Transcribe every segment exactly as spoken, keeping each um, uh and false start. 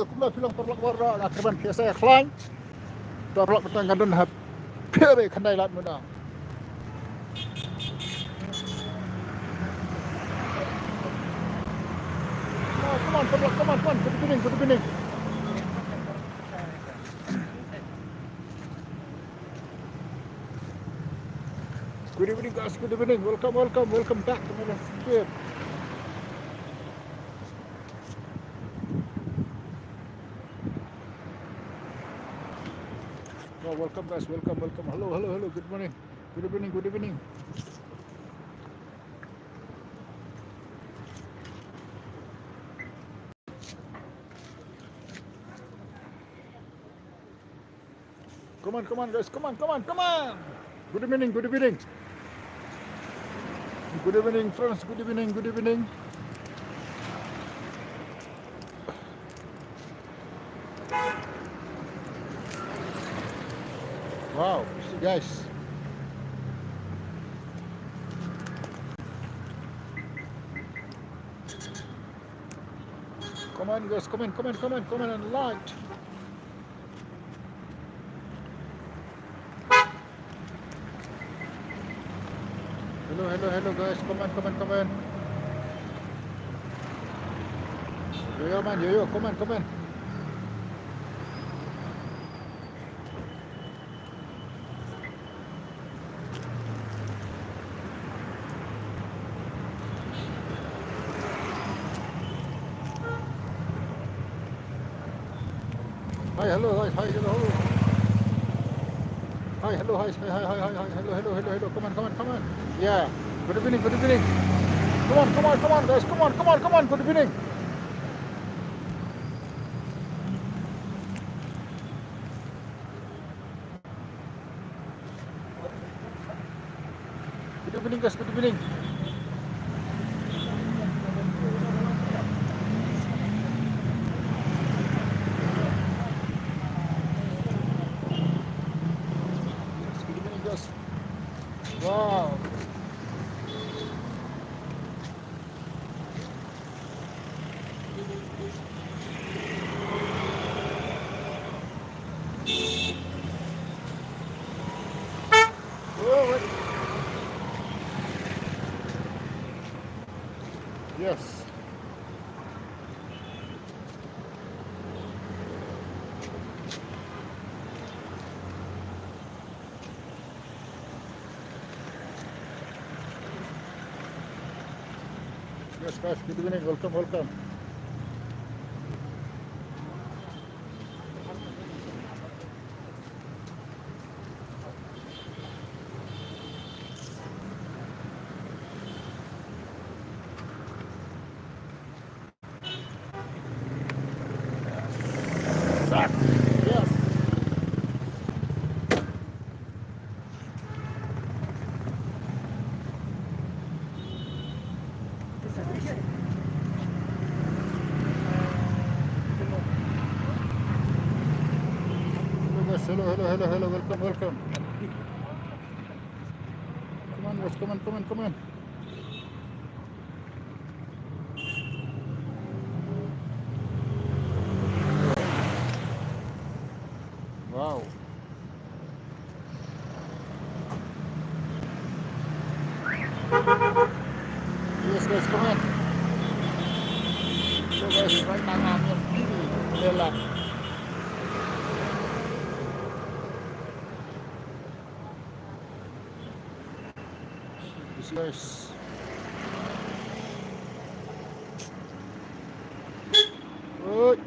Kumno phi long paralok baroh, nga kyrmen phi sa ïa khlaiñ. To paralok, mynta nga don ha phi re khyndai lad mynta. Oh, come on, paralok, come on, come on. Good evening, good evening. Good evening, guys. Good evening. Welcome, welcome, welcome back to my live stream. Oh, welcome, guys. Welcome, welcome. Hello, hello, hello. Good morning. Good evening, good evening. Come on, come on, guys. Come on, come on, come on. Good evening, good evening. Good evening, friends. Good evening, good evening. Wow, see, guys. Come on, guys, come on, come on, come on, come on, and light. Hello, hello, hello, guys. Come on, come on, come on. Yo, yo, man, yo, yo, come on, come on. Hi, hello, hi, hi, hello, hello. Hi, hello, hi, hi, hi, hello, hello, hello, hello. Come on, come on, come on. Yeah. Good evening, good evening. Come on, come on, come on, guys. Come on, come on, come on. Good evening. Good evening, guys. Good evening. Yes, good evening, guys. Wow. Yes. Yes, guys, good evening. Welcome, welcome. Yes. Hello, guys. Hello, hello, hello, hello. Welcome, welcome. Come on, guys. Come on, come on, come on. Wow. Yes, guys, come on. So, guys, right now I'm in Pili, Manila. Yes. Oi.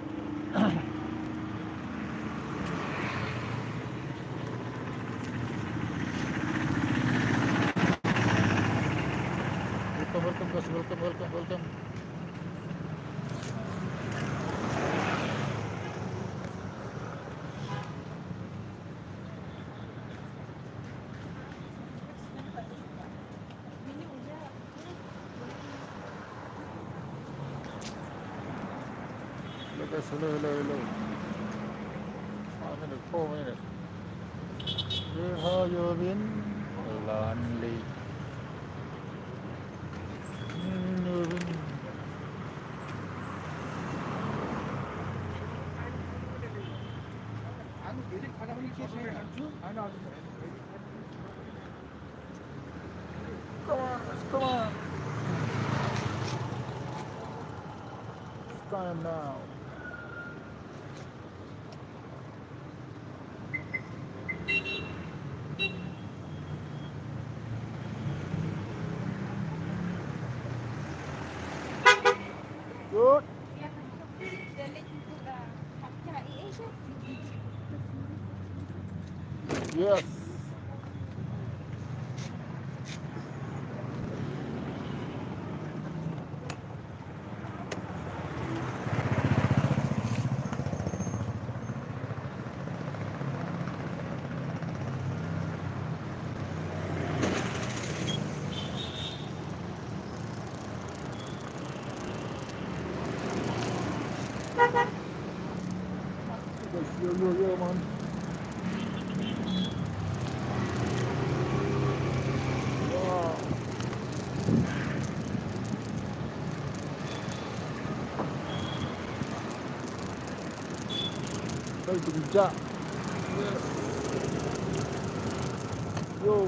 Welcome, welcome, guys. Welcome, welcome, welcome. Hello, guys. Hello, hello, hello. Five minutes, four minutes. Where have you been? Lonely. Mm, you've been Come on, come on. It's time now. Good. Yes. Yo, yo, yo, man. Wow. Hey, tu bijak. Yes. Yo.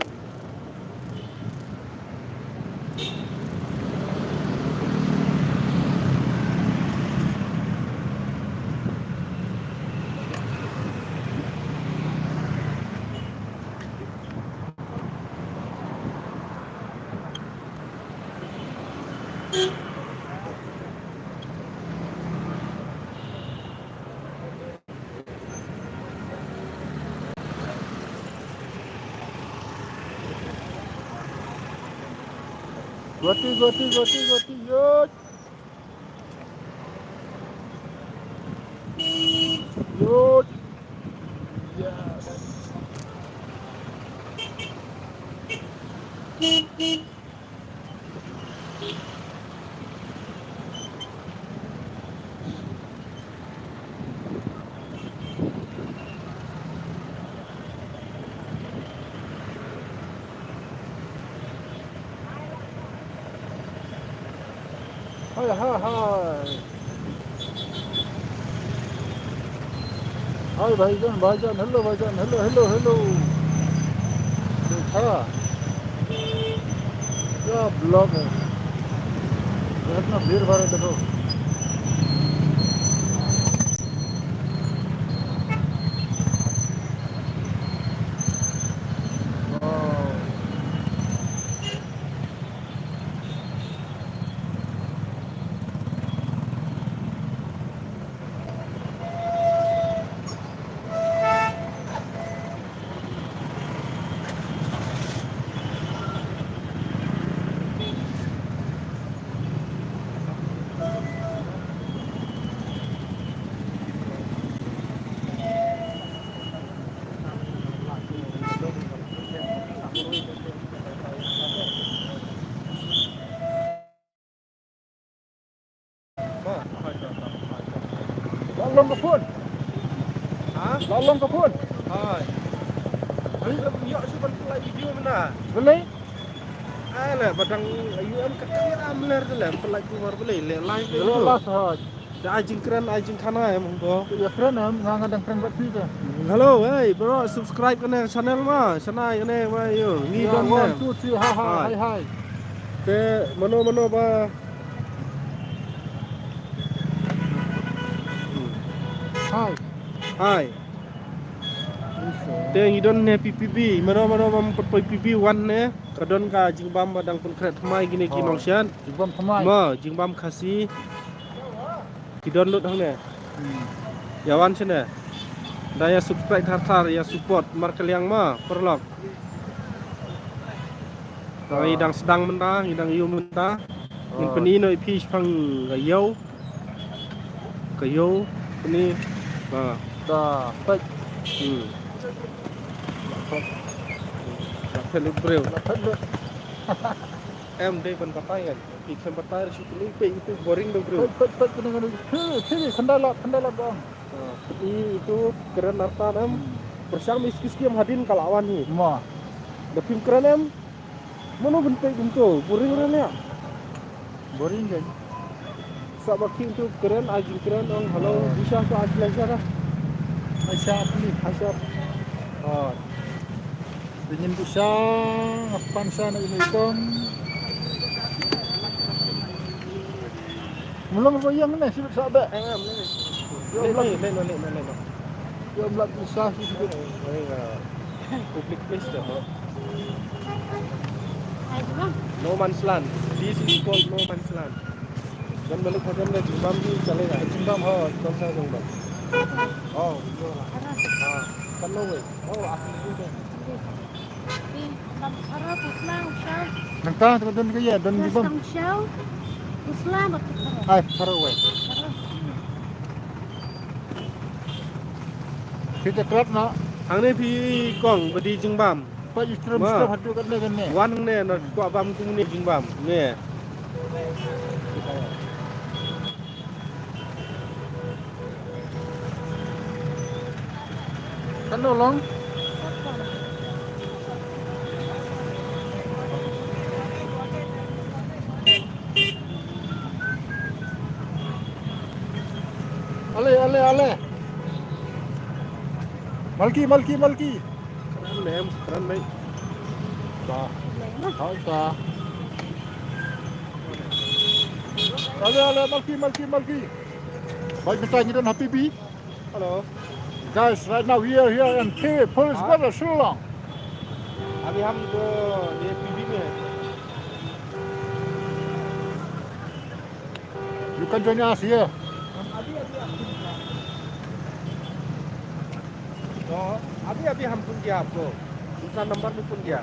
Goti, goti, goti, goti, yo. Yo. Yes. Hai, hai, hai. Hai, bhaijan, bhaijan. Hello, bhaijan. Hello, hello, hello. Dekha. Kya vlog hai. Dekho na, bhir bhar hai, dekho. Wow. Lah long ka phone. Ha? Lah long ka phone. Hai. Ai, la ïoh shu ban pynlait video mynta. Balei? Ai, la ba dang ïoh em ka kamera mler te la pynlait kumar balei, la live video. Lah, lah, sahaj. Da ai jingkren, ai jingkhana em ko. Ïa kren em, nga nga dang kren bad phi te. Hello, hey bro, subscribe kane channel ma. Channel kane ma, ïoh. Ngi don one, two, three, ha ha, hai hai. Te mano mano ba. Hai. Hai. Te ngi don ne P P B, mano mano ba ym pat poi P P B wan ne. Ka don ka jingbam ba dang pynkhreh thymmai kine ki nongshad. Jingbam thymmai. Ma, jingbam Khasi. Ki don lut hangne. Hmm. Ïa wan shane. Da ïa subscribe thar thar, ïa support markylliang ma, paralok. Ngi dang sdang mynta, ngi dang ïoh mynta. Ngin pyni noh ïa phi shaphang ka ïew. Ka ïew pyni. Da peit. Hmm. La peit lut briew. Em dei ban batai kan. Phi khlem batai ruh shu pyni, peit, peit, boring dong briew. Peit, peit, peit, peit, peit, peit, khyndai lad, khyndai lad bang. I, itu kren artat em. Hmm. Pyrshang me skim skim hadien ka la wan hi. Mo. Da phim kren em. Mano ban peit kumto, boring re ne. Boring kan. Sa ba khim tu kren, ai jingkren ong hello, bisa sa ai kren sa. Aisha Apni. Aisha. Oh. Dingin bisa ngapan sana ini kom. Mulong ba yang ne sibuk sabak. Eh, mulong. Yo, mulong. Leh, leh, leh, leh, leh. Yo, mulong bisa sibuk. Public place dah, mulong. No man's land. This is called no man's land. Don malik hajan le jingbam hi chalega. Jingbam ho, don sa jingbam. Oh, yo. Ah, kan no way. Oh, aku juga. Nangta tu don ka ya, don jingbam. Ai, far away. Kita kerap nak. Hangne phi kong badi jingbam. Pat ïa u trem step haduh katne katne. Wan ne na kwah bam kumne jingbam ne. Katno long? Ale, ale, ale. Malki, malki, malki. Kren mem, kren mem. Ta. Hai ta. Ale, ale, malki, malki, malki. Bhai, kita ngi don happy bee. Hello. Guys, right now we are here in P V Police Quarter, Shillong. अभी हम तो ये पीवी में हैं। You can join us here. तो अभी अभी हम फोन किया आपको, दूसरा नंबर में फोन किया।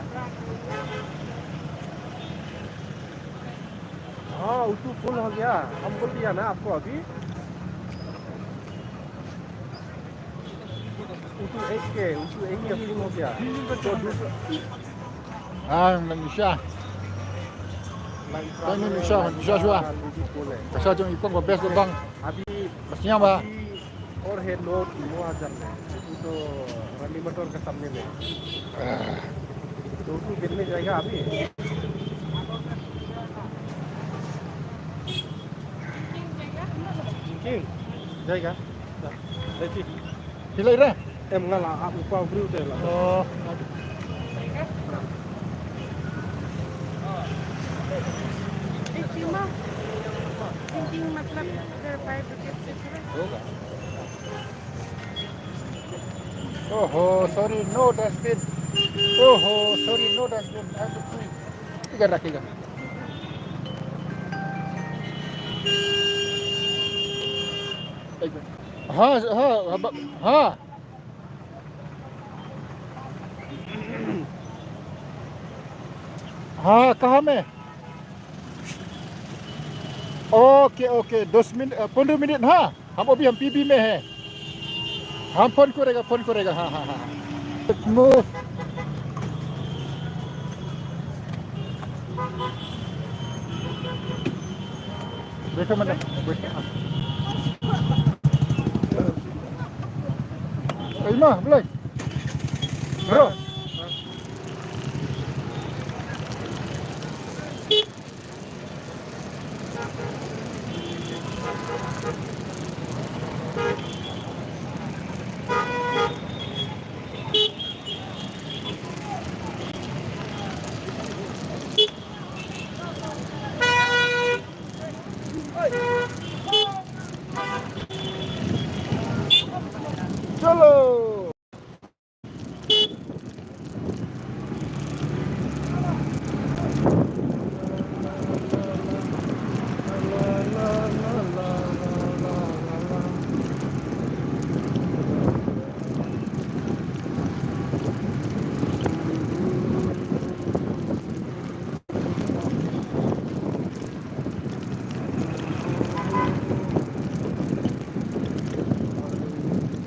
हाँ, उतू फुल हो गया, हम बोल दिया ना आपको अभी। उतू एक के, उतू एक के फुल हो गया। तो दूसरा Ah, nang Misha. Kau ni Misha, Misha Shua. Ka sha jong i kong ka best bang. अभी बस यहाँ बा। अभी और है नौ, नौ हजार में। वो तो रानी मटोर का सामने में। तो वो दिन में जाएगा अभी। किंग जाएगा? Let's see. Hilai re? Em nga la ap u pau briew te la. Oh. Eighteen ma. Thinking matlab there five rupees difference. Oh, sorry, no dustbin. Oh, sorry, no dustbin. I have to pee. Tiga dah, tiga. Tiga. Ha, ha, ha, ba-, ha. हाँ, कहाँ में? ओके, ओके, दस मिनट, अ, पंद्रह मिनट, हाँ। हम अभी, हम पीबी में हैं। हम फोन करेगा, फोन करेगा, हाँ, हाँ, हाँ। Let's move. बैठो मैडम, बैठो। Ay, ma, Blay. Bro. चलो।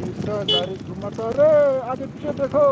तीसरा गाड़ी घुमाता रे, आगे पीछे देखो।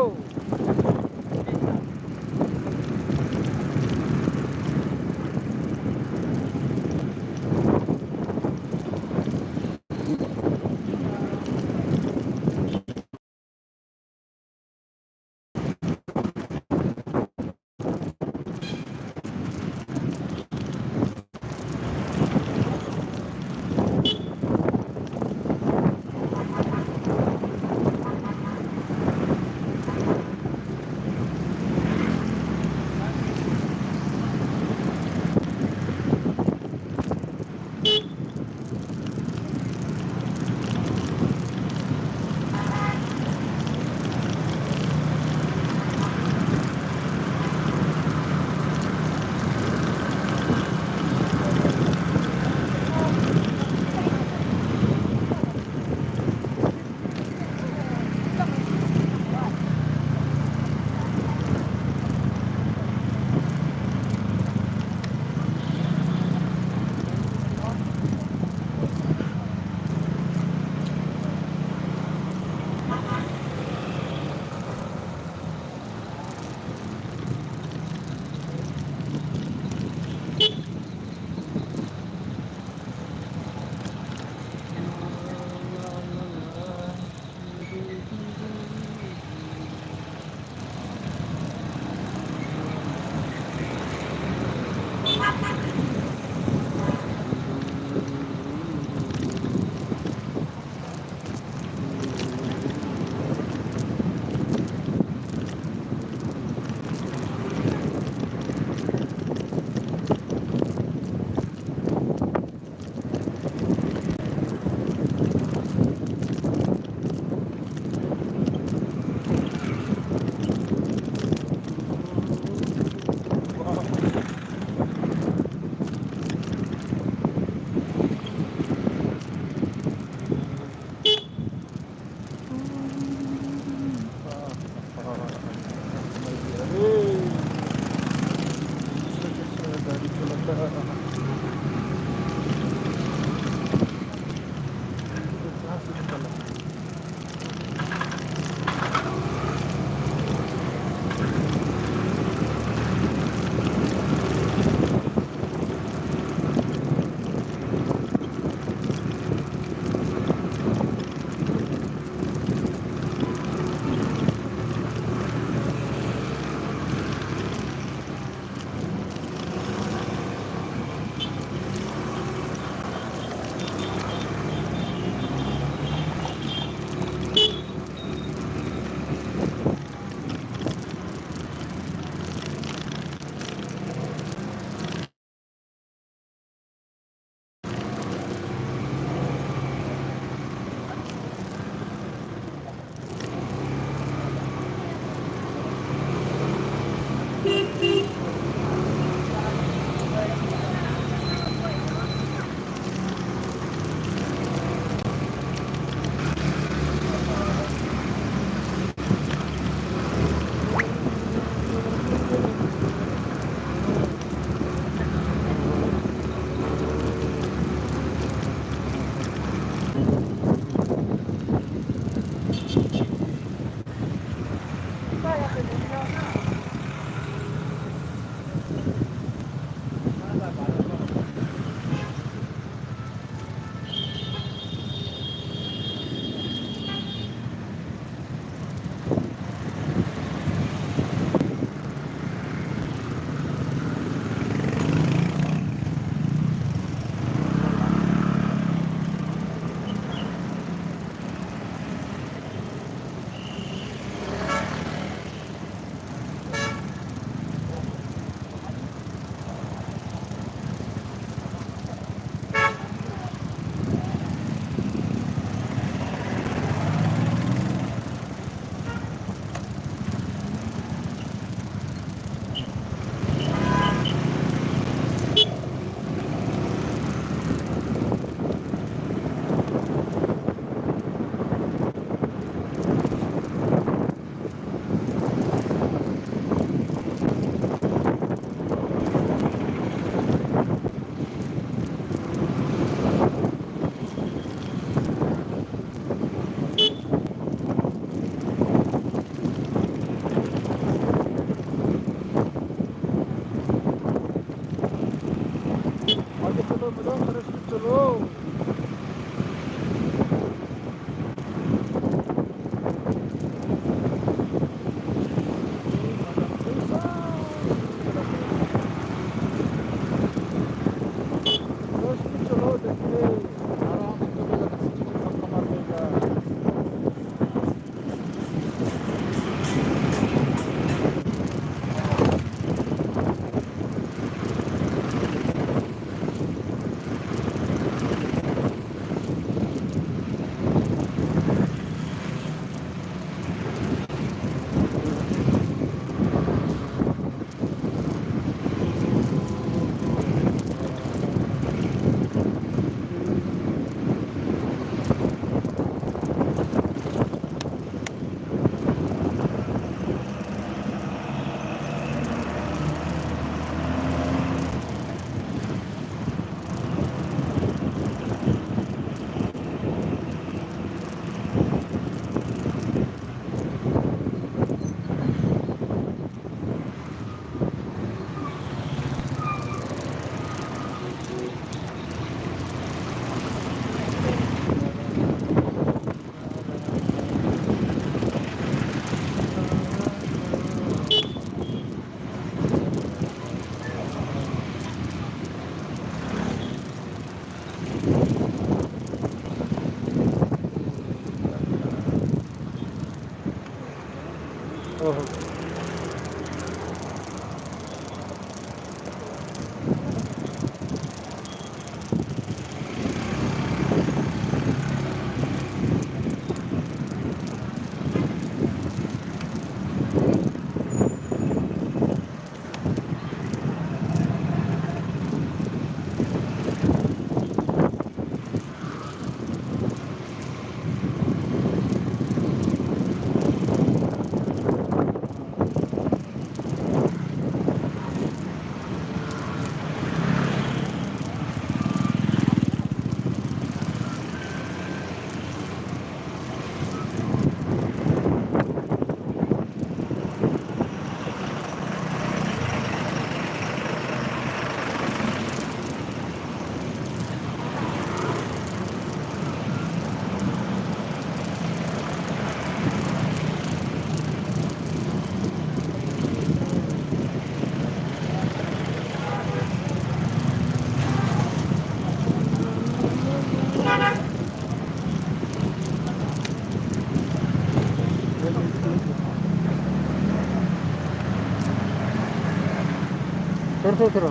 Thero, thero, thero.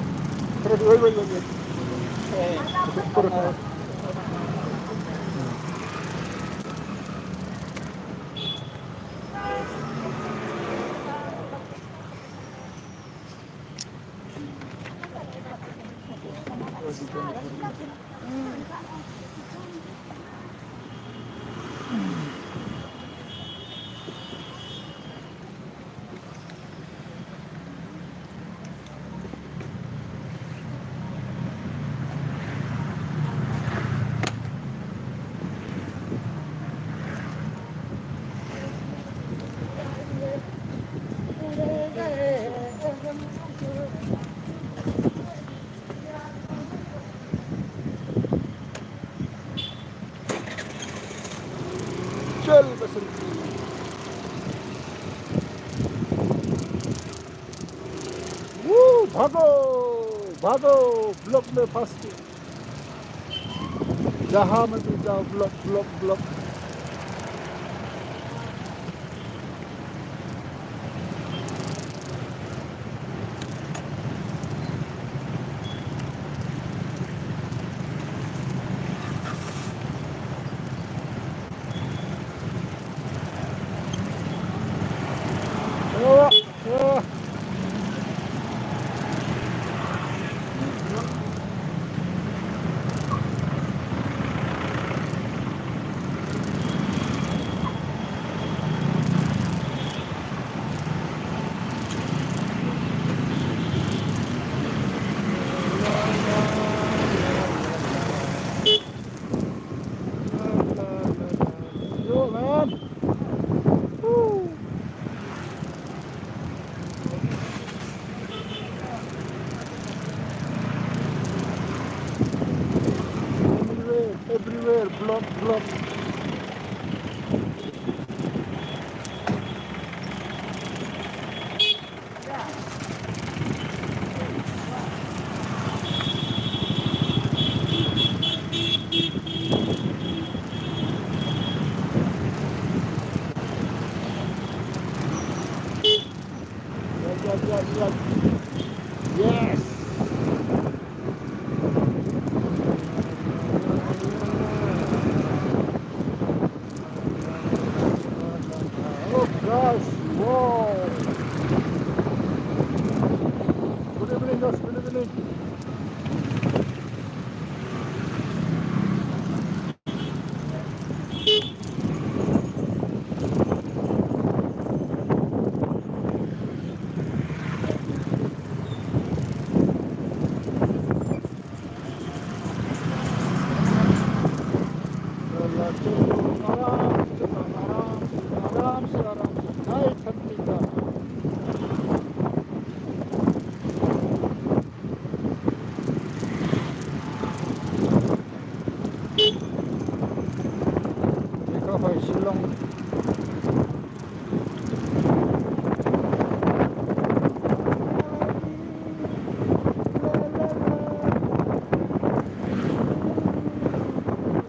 Thero, wait, wait, wait, wait. Thero, thero. चल बसंती। वो भागो, भागो, ब्लॉक में फंस के। जहां में भी जाओ, ब्लॉक, ब्लॉक, ब्लॉक। Yo, man. Woo. Everywhere, everywhere, block, block. Yes. Oh, guys, wow. Good evening, guys. Good evening. आराम से, आराम से, आराम से, आराम से। Nice and clean. देखो भाई, शिलोंग।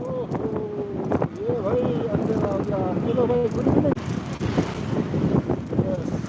ओहो, ये भाई अंधेरा हो गया। चलो भाई, good evening। Yes।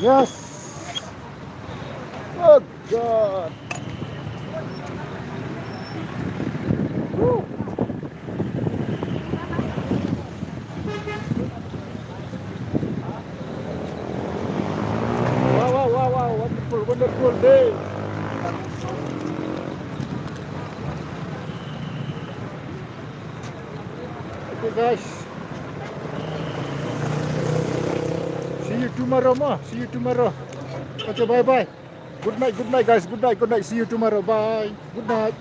Yes. Oh God. Woo. Wow, wow, wow, wow, wonderful, wonderful day. Okay, guys. See you tomorrow, ma. See you tomorrow. Okay, bye bye. Good night, good night, guys. Good night, good night. See you tomorrow. Bye. Good night.